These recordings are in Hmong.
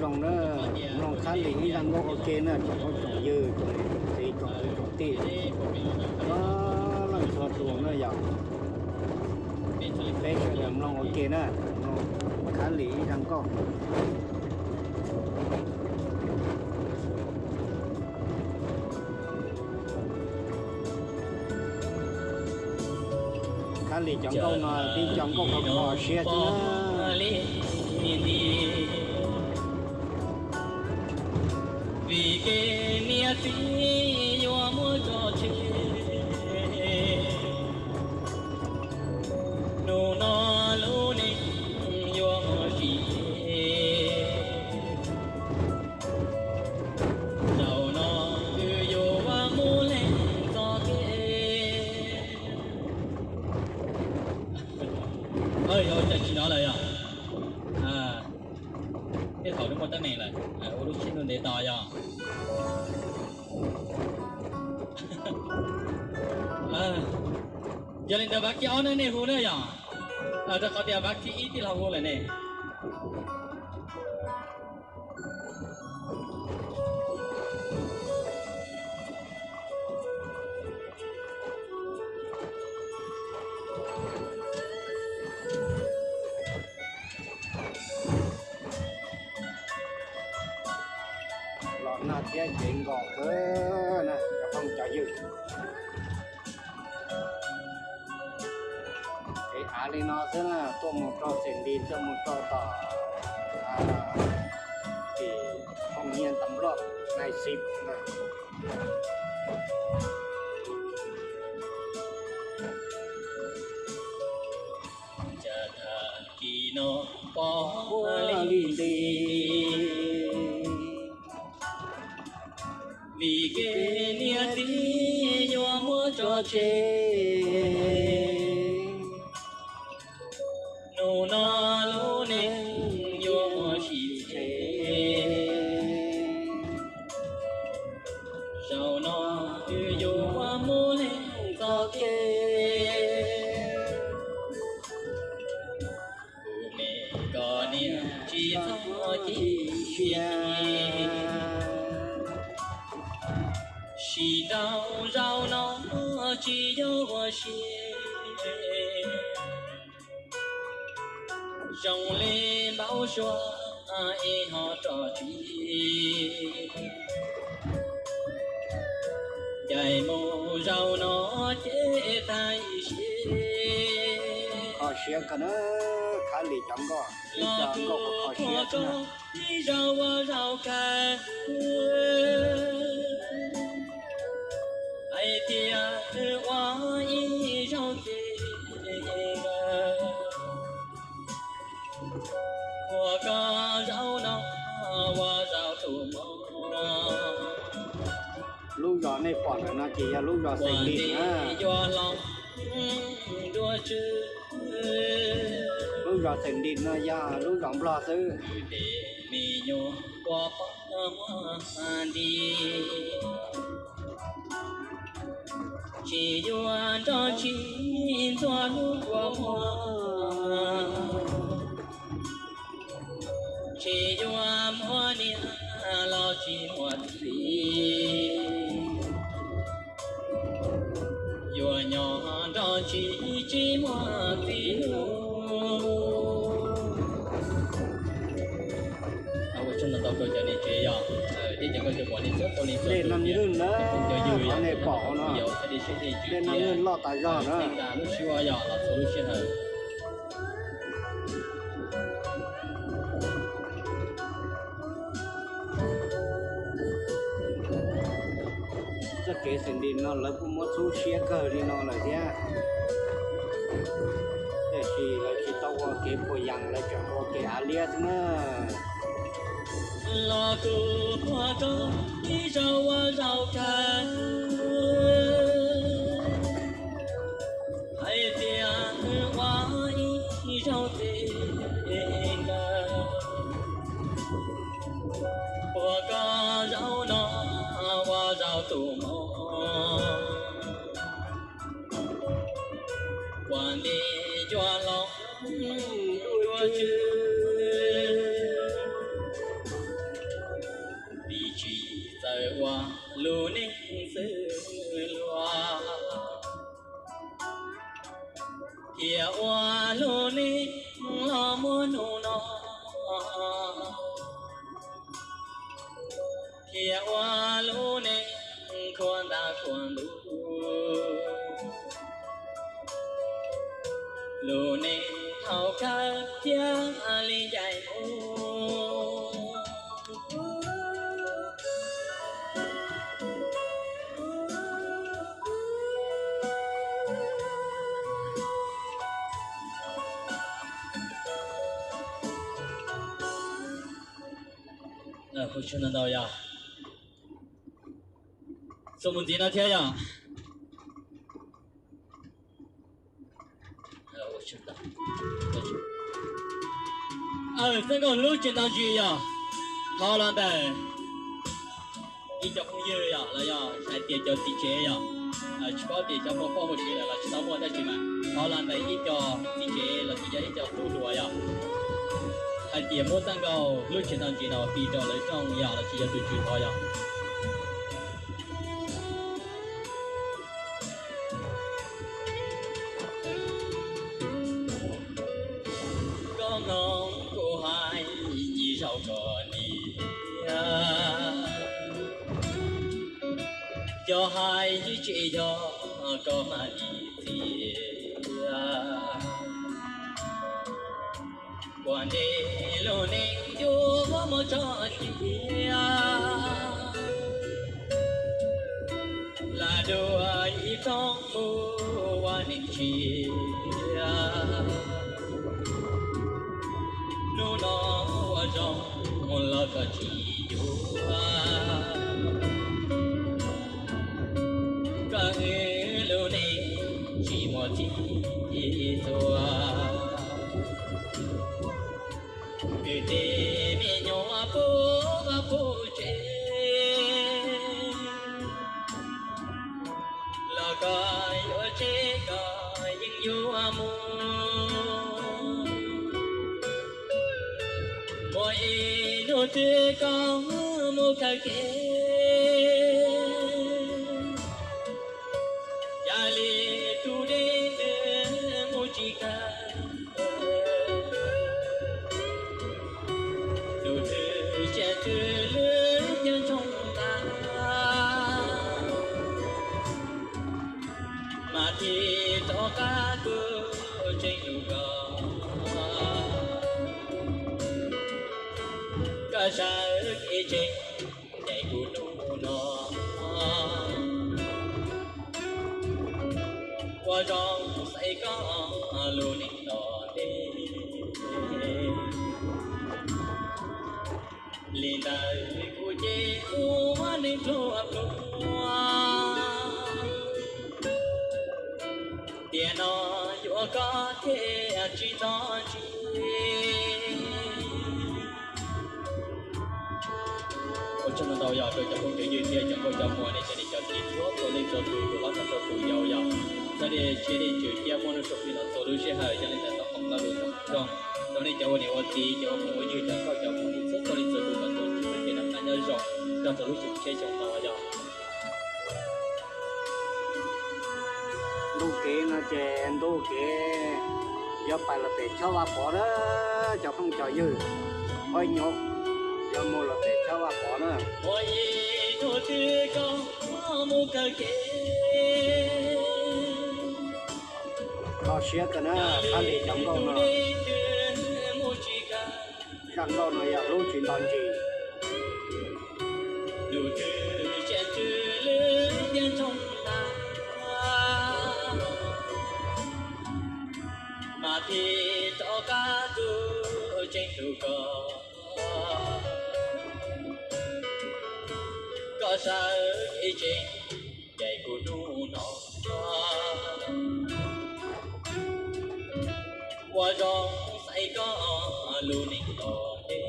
Zoo na, mloog Khab Lis ib zaj nkauj ua ke na tsoom phooj tsoom ywg, tsoom niam tsoom txiv, tsoom kwv tsoom tij, leej txhua tus na yom. Peb sawv daws mloog ua ke na, mloog Khab Lis ib zaj nkauj. Khab Lis cov nkauj no tib cov nkauj kho kho siab xwb na. Vim kev niam txiv yuav muab tso tseg, hnub no lub neej yuav muaj tsis tseg. Zaum no twb yuav mus leej txoj kev. Yog ua cas tsis hnov lawm yog? Tej thaum twb muaj teeb meem lawm, ua lub tsheb ntuj ntev to yog. Yog li ntawd vav thib ob na nej hu na yog, rau qhov tias vav thib ib tij laug hu lawm ne. Los nag thiab cev nkos kawg na cov phooj cov ywg. Kev av li no xwb na, tuaj mus rau Xeem Lis, tuaj mus rau tom tim phooj ywg tam luaj nai xib na. Cas tag kis no pom li nti, vim kev niam txiv yuav muab tso tseg. Hnub no lub neej yuav muaj tsis tseg. Zaum no twb yuav mus leej txoj kev. Kuv me koj niam tsis txhob chim siab, sim nraus zaum no tsis yog ua si. Zoo li npau suav ib ho tso tseg, ncaim mus zaum no ces tag ib siab. Kho siab kawg na, Khab Lis cov nkauj, ib co nkauj kho siab xwb na. Ib zaug ua zaum kawg, hais tias ua ib zaug ces ua koj zaum no ua zaum tus mog. Lub zos nej pom ntawm no ces yog lub zos Xeem Lis na. Lub zos Xeem Lis no yog lub zos Nplog xwb. Me nyuam kua pob muag nti, tsis yuav nrog tsis ntxuav lub kua muag, tsis yuav muaj niam los tsis muaj txiv. Yuav nyob nrog tsis tsis muaj txiv lug. Ua tsaug ntau ntau rau cov niam tsev yog thiab cov nkauj cov muam nej txhua tus li txhua tus, nej pom no, nej loj tas zog na. Lub sij hawm yog los txhua lub sij hawm. Txoj kev Xeem Lis no lawv kuj muab txhub siab kawg li no lawm thiab, tiam sis lawv tsis tau ua kev puas yees, lawv tseem ua kev av liab xwb na. Los kuv qhuas koj ib zaug ua zaum kawg, hais tias ua ib zaug tes nkawd, ua koj zaum no ua zaum tus mog, ua nti cua hloov dua tswv. Thiaj ua lub neej los muaj hnub no, thiaj ua lub neej khuam ntab khuam ntuj, lub neej thaum kawg thiaj li ncaim mus. Ua tsaug ntau ntau yog txuas mus ntxiv no thiab yog. Txoj nkauj hlub tsis nto ntsis yog thov los ntawm ib co phooj ywg yog los yog hais tias cov txiv tsev yog, tsis paub tias cov muaj poj muaj sev lawm los tsis tau muaj tab sis mas thov los ntawm ib co txiv tsev los sis yog ib co tub hluas yog hais tias muab txoj nkauj hlub tsis nto ntsis no fij rau lawv rooj yog los sis yog tus tswv thov yog. Koj mloog kuv hais ib zaug kom nim, yog hais tsis yog koj mam li txiav. Ua ntej lub neej yuav muaj tso cia, lam dua ib rooj mus ua neej tsim. Hnub no ua zoo los koj tsis yuav, koj wb lub neej tsis muaj txij txhua. Kwv tij me nyuam puag puag tsev, los koj yuav tsev koj yeej yuav mus. Muaj ib hnub twg koj mus kawm kev, yog li tus dej twb mus tsis kawg, tus twg tseem twg lwm tiag ntsoog tas, mas thiaj rov qab kuv tseem hlub koj. Koj sawv kev tseem ncaim kuv hnub no, ua zoo xaiv koj lub neej tom ntej. Li ntawd kuv ces ua neej pluag pluag, tiam no yuav koj thiaj tsis nto ntsis. Ua tsaug ntau ntau yog rau cov phooj cov ywg thiab cov nkauj cov muam nej cov niam cov txiv txhua txhua leej txhua tus, tus hlob txog rau tus yau yog, txhua leej txhua tus thiab muaj nuj sua plig los txhua lub sij hawm, yog li ntawd thov foom lo lus zoo zoo rau nej cov ua niam ua txiv, cov ua phooj ua ywg, cov nkauj cov muam txhua txhua leej txhua tus kom txhua tus txoj kev noj qab nyob zoo, nrog rau lub txiv tsheb xyoo no yog. Ntuj kev no ces ntuj kev yuav pais los pem Tshab Vaj Pov na, cov phooj cov ywg, poj niam, yuav mus los pem Tshab Vaj Pov na. Ua ib hnub twg koj mus kawm kev, kho siab kawg na, txhab li cov nkauj no. Zaj nkauj no yog hlub tsis nto ntsis. Tus twg tseem twg lwm tiag ntsoog tas, mas thiaj rov qab kuv tseem hlub koj. Koj sawv kev tseem ncaim kuv hnub no, ua zoo xaiv koj lub neej tom ntej.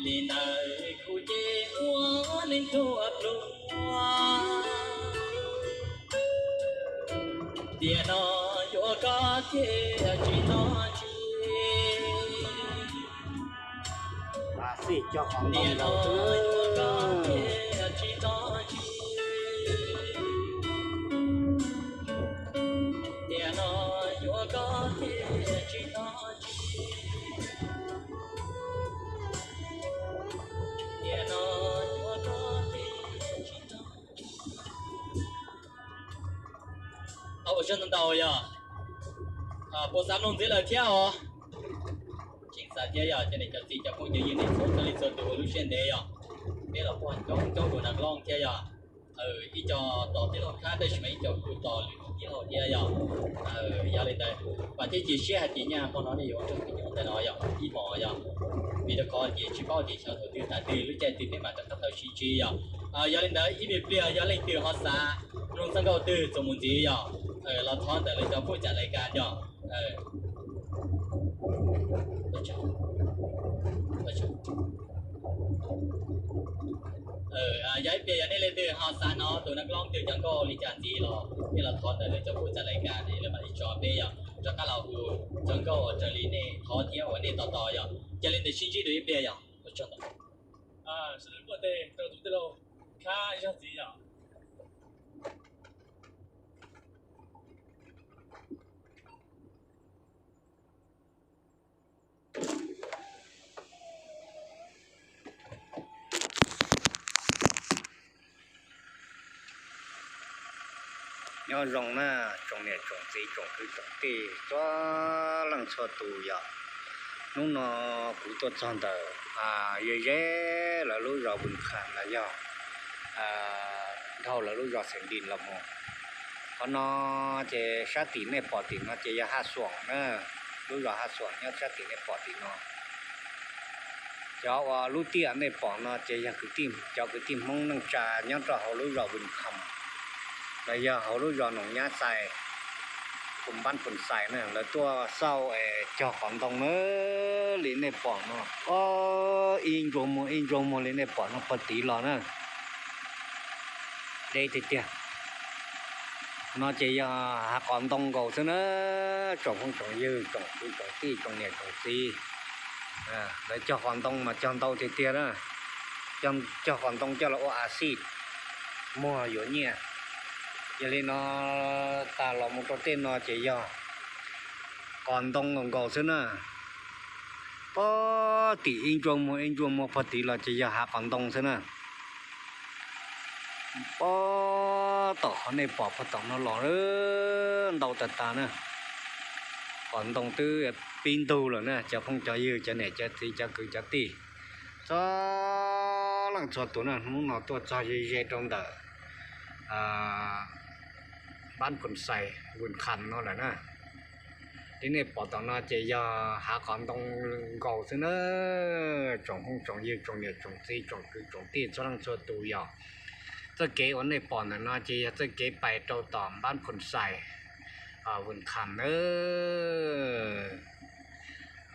Li ntawd kuv ces ua neej pluag pluag, tiam no yuav koj thiaj tsis nto ntsis. Xij cog qhov ntoo zaum xwb. Tiam no yuav koj thiaj tsis nto ntsis. Ntau ntau yog puas xav mloog ntxiv lawm thiab os? Tseem xav thiab yog cov niam cov txiv cov phooj cov ywg nej txhua leej txhua tus ua lub siab ntev yog peb los puag coob coob tus nas loj thiab yog ib co tos tij laug Khab tab sis mas ib co kuj tos lwm tus tij laug thiab yog. Yog li ntawd vam thiab cia siab hais tias nyaj hmo no nej yuav ua raws kuv cov ntawm no yog ib hmos yog vim rau qhov tias tsis paub tias xyov thaum twg tav twg lub caij twg peb mam rov qab tau sib ntsib yog. Yog li ntawd ib me pliag yog leej twg ho xav mloog txoj nkauj twg txuas mus ntxiv yog los thov ntawm lawv cov phooj ywg lais kas yog. Yog ib pliag yog nej leej twg ho xav hnov tus nas loj twg cov nkauj li cas ntxiv los nej los thov ntawm lawv cov phooj ywg lais kas es lawv mam li tso peb yog rov qab los hu cov nkauj uas raws li nej thov thiab uas nej tos tos yog. Yog li ntawd sib ntsib dua ib pliag yog. Sawv daws kuaj tes rau tus tij laug Khab ib zaug ntxiv yog. Nyob zoo na, tsoom niam tsoom txiv tsoom kwv tsoom tij txhua leej txhua tus yog. Hnub no kuv tuaj txog ntawm ze ze lawv lub zos Vwm Kham los yog dhau lawv lub zos Xeem Dis los mus. Qhov no ces sab tim nej pom tim no ces yog Haj Xuam na, lub zos Haj Xuam nyob sab tim nej pom tim no. Cov uas lub tiaj nej pom no ces yog cov kwv tij Hmoob neej tsa nyob rau hauv lub zos Vwm Kham los yog hauv lub zos Noom Nyab Xais, Phum Npab Phum Xais na, lawv tuaj xauj es cog qos ntoo na, li nej pom no, ib ntsuag muag ib ntsuag muag li nej pom no pog tid los na. Deb tiag tiag. No ces yog hav qos ntoo nkaus xwb na, tsoom phooj tsoom ywg tsoom kwv tsoom tij tsoom niam tsoom txiv. Lawv cog qos ntoo mas cog ntau tiag tiag na, cog qos ntoo coj los ua a xij muag yuav nyiaj. Yog li no tas los mus rau tej no ces yog qos ntoo nkaus nkaus xwb na. Pog tim ib ntsuag muag ib ntsuag muag pog tid los ces yog hav qos ntoo xwb na. Pog tom qhov nej pom pog tom no los ntau tas tas na. Qos ntoo twb pib ntug lawm na, cov phooj cov ywg cov niam cov txiv cov kwv cov tij txhua leej txhua tus na, hnub no tuaj txog ze ze rau ntawm Npab Phum Xais, Vwm Kham no lawm na. Li nej pom tom no ces yog hav qos ntoo nkaus xwb na. Tsoom phooj tsoom ywg tsoom niam tsoom txiv tsoom kwv tsoom tij txhua leej txhua tus yog, txoj kev uas nej pom ntawm no ces yog txoj kev pais rau tom Npab Phum Xais, Vwm Kham na.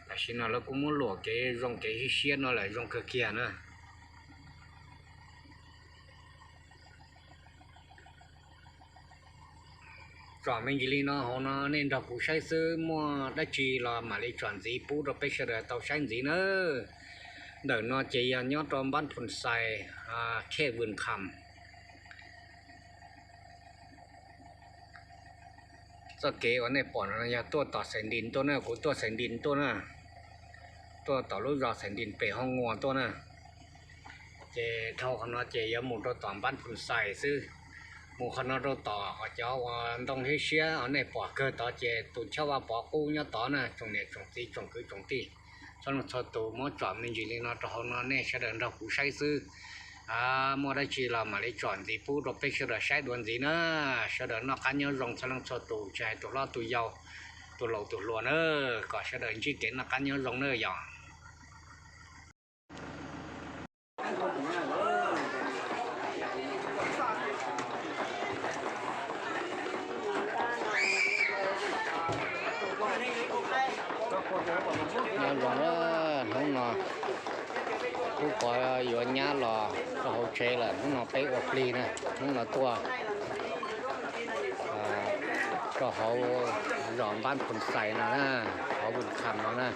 Tam sim no lawv kuj muab luam kev zoo kev hiab siab no lawm zoo kawg kiag na. Tsom me ntsis li no hauv no nej nrog kuv saib xwb, muaj dab tsi los mam li tsom ntxiv pub rau peb sawv daws tau saib ntxiv nawb. Ntawm no ces yog nyob rau Npab Phum Xais, khej Vwm Kham. Txoj kev uas nej pom no yog tuaj tom Xais Ntis tuaj na, kuv tuaj Xais Ntis tuaj na, tuaj tom lub zos Xais Ntis pem Hoob Nguas tuaj na. Ces dhau qhov no ces yuav mus rau tom Npab Phum Xais xwb. Mus qhov no rau tom cov uas ntoo hiab siab uas nej pom kawg tod ces tus Choj Vaj Pov qub nyob tod na, tsoom niam tsoom txiv tsoom kwv tsoom tij txhua leej txhua tus, muab tsom me ntsis li no rau hauv no nej sawv daws nrog kuv saib xwb. Muaj dab tsi los mam li tsom ntxiv pub rau peb sawv daws saib dua ntxiv na. Sawv daws noj qab nyob zoo txhua leej txhua tus, tsis hais tus hlob tus yau, tus laus tus hluas na, kom sawv daws ntsib kev noj qab nyob zoo na yog. Nyob zoo, hnub no kuv pog yuav nyab los rau hauv tsev lawm, hnub no peb ua plig na, hnub no tuaj rau hauv zos Npab Phum Xais no na, hauv Vwm Kham no na.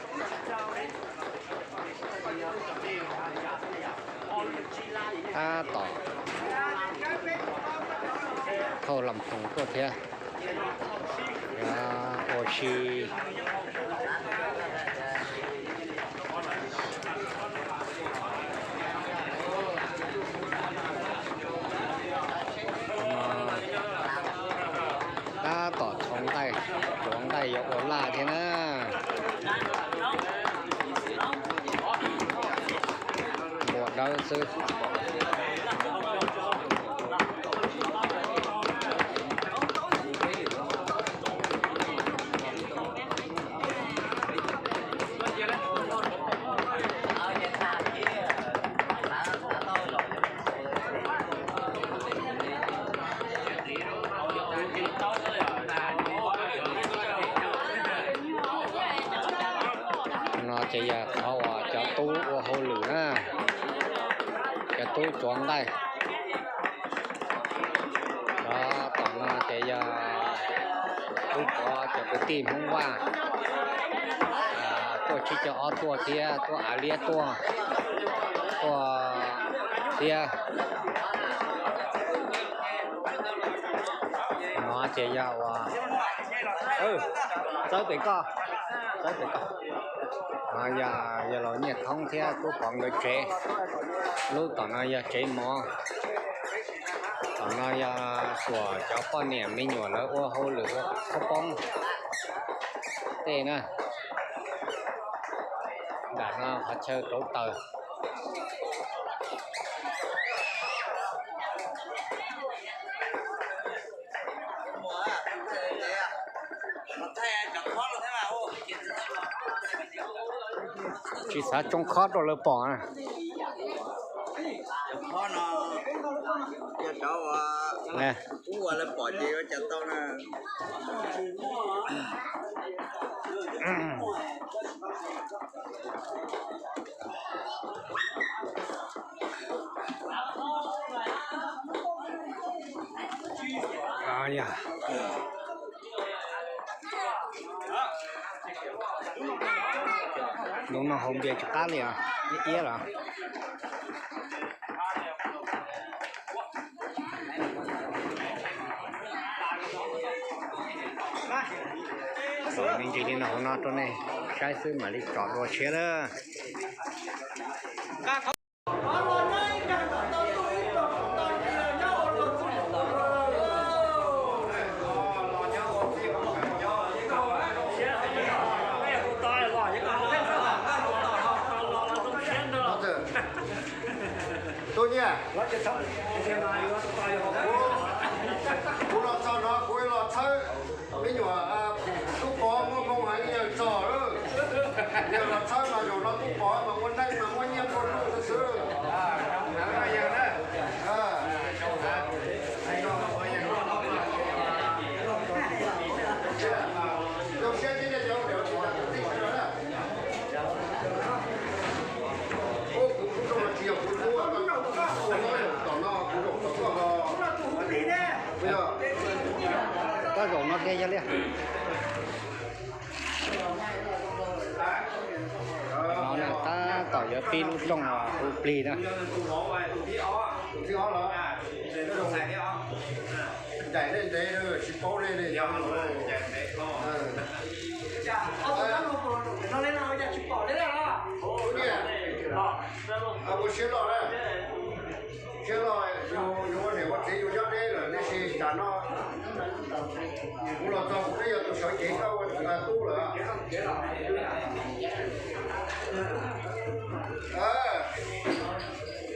Tab tom thauj las phoos tuaj thiab. Ua si tab tom thau xwb. No ces yog qhov uas cov tub ua hauj lwm na, cov tub tsuav nqaij. Cov tom no ces yog tub pov cov kwv tij Hmoob Vaj tuaj tsib caug ob tuaj thiab tuaj av liab tuaj, tuaj thiab. No ces yog uas, txawb pem koj, txawb pem koj. No yog, yog los Nyiaj Thoob thiab tub pov nkawd tsev. Lub tom no yog tsev mov. Tom no yog xuas cov poj niam me nyuam lawv ua hauj lwm ua khaub poob tej na. Nram no qhov chaw rauv taws. Tsis xav tsoo khob rau lawv pom na. Hnub no haus npias tsis qab li os, iab iab los. Txaus me ntsis li no, hauv no rau nej saib xwb mam li tsom dua tshiab lawm. Tub Nyiaj, kuv los txog no kuv los txhawb me nyuam, tub pov muaj hmoo heev yawg txog lawm. Yawg los txhawb mas zaum no tub pov mas muaj neej mas muaj nyiaj muaj tub xwb. Koj zaum no kiag yog li. No na, tab tom yuav pib lub rooj hu plig na. Ncaim nej ntev tsis paub nej li. Siab loj, yus ua niam ua txiv yus nyob deb lawm, tiam sis tam no kuv los txog kuv twb yog tus sawv cev koj ua tub lawm.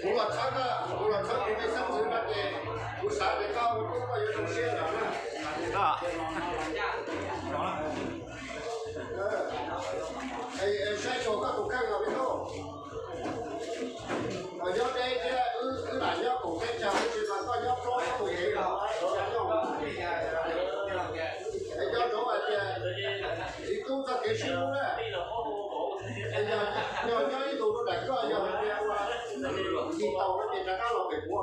Kuv los txhawb, kuv los txhawb kuv tej xeeb ntxwv no ces kuv xav tias koj ua tub koj yuav zoo siab lawm na. Saib xyuas koj tus kheej los me tub. Nyob deb thiab wb lam nyob koom teb chaws, tab sis mas koj nyob plob nyob tus kev los nyob. Es nco ntsoov hais tias txiv tub txoj kev sib hlub na. Es yog nyob ib tug rau daim koj, yog hais tias ua tsis tau no ces rov qab los pem kuv.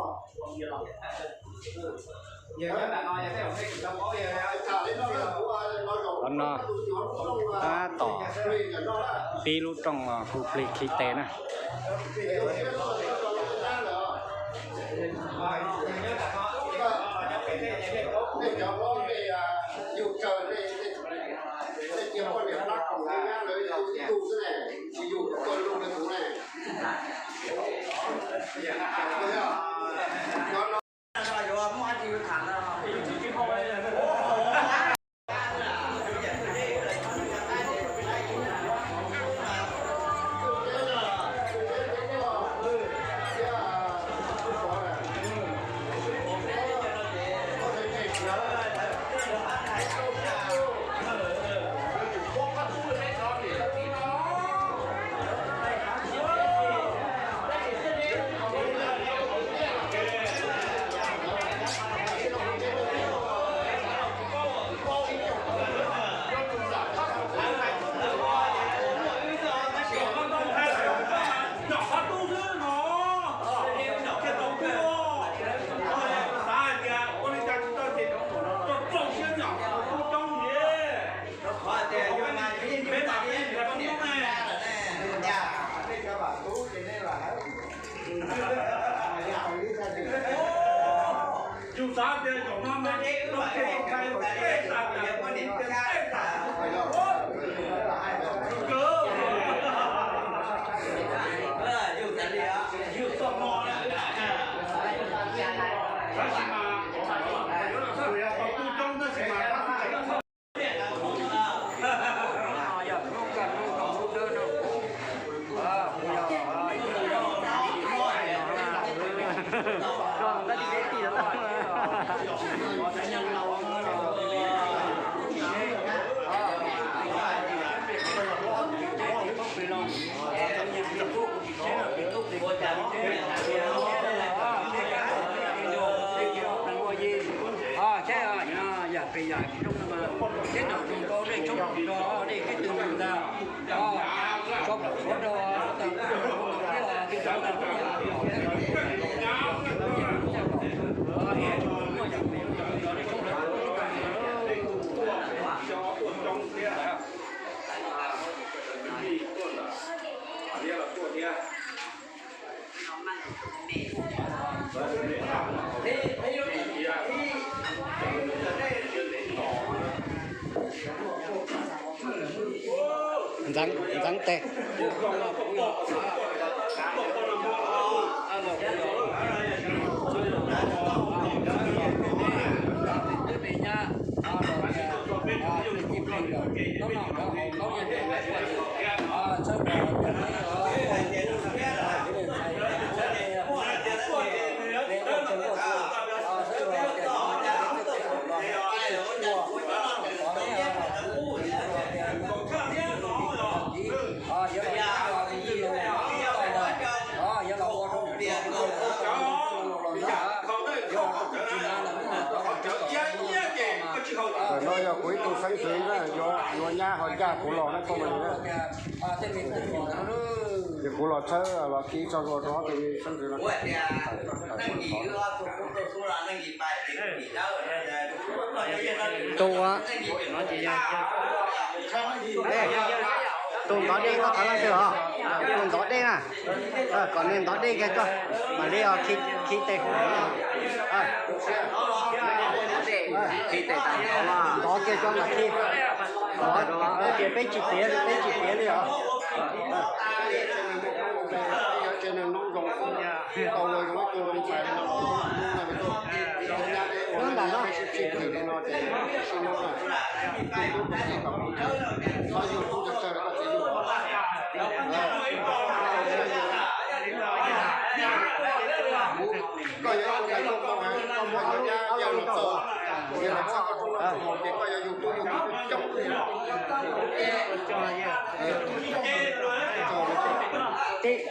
Qhov no tab tom pib lub rooj hu plig khi tes na. Ntxeev tes. Ntawm no yog kuv ib tug xeeb ntxwv na, yuav nyab ho ncaj kuv los na koj mas li na. Ces kuv los tshawb los khi tso dua rau ob tug xeeb ntxwv no. Tus, tus ntov dej koj thov leej twg os? Tus ntov dej na, kom nws ntov dej kiag koj mam li khi tes. Ntov kiag koj mam khi. Tias peb tsis tiav li, peb tsis tiav li os. Hnub ntawm no.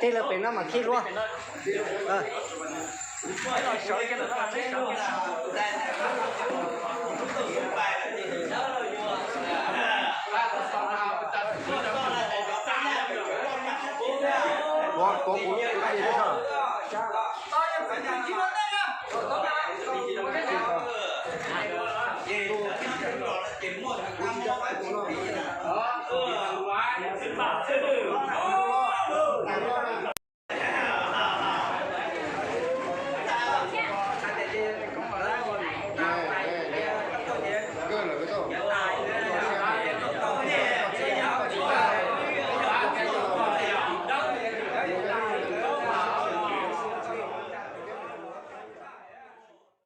Tij lawv pem no mas khib luaj.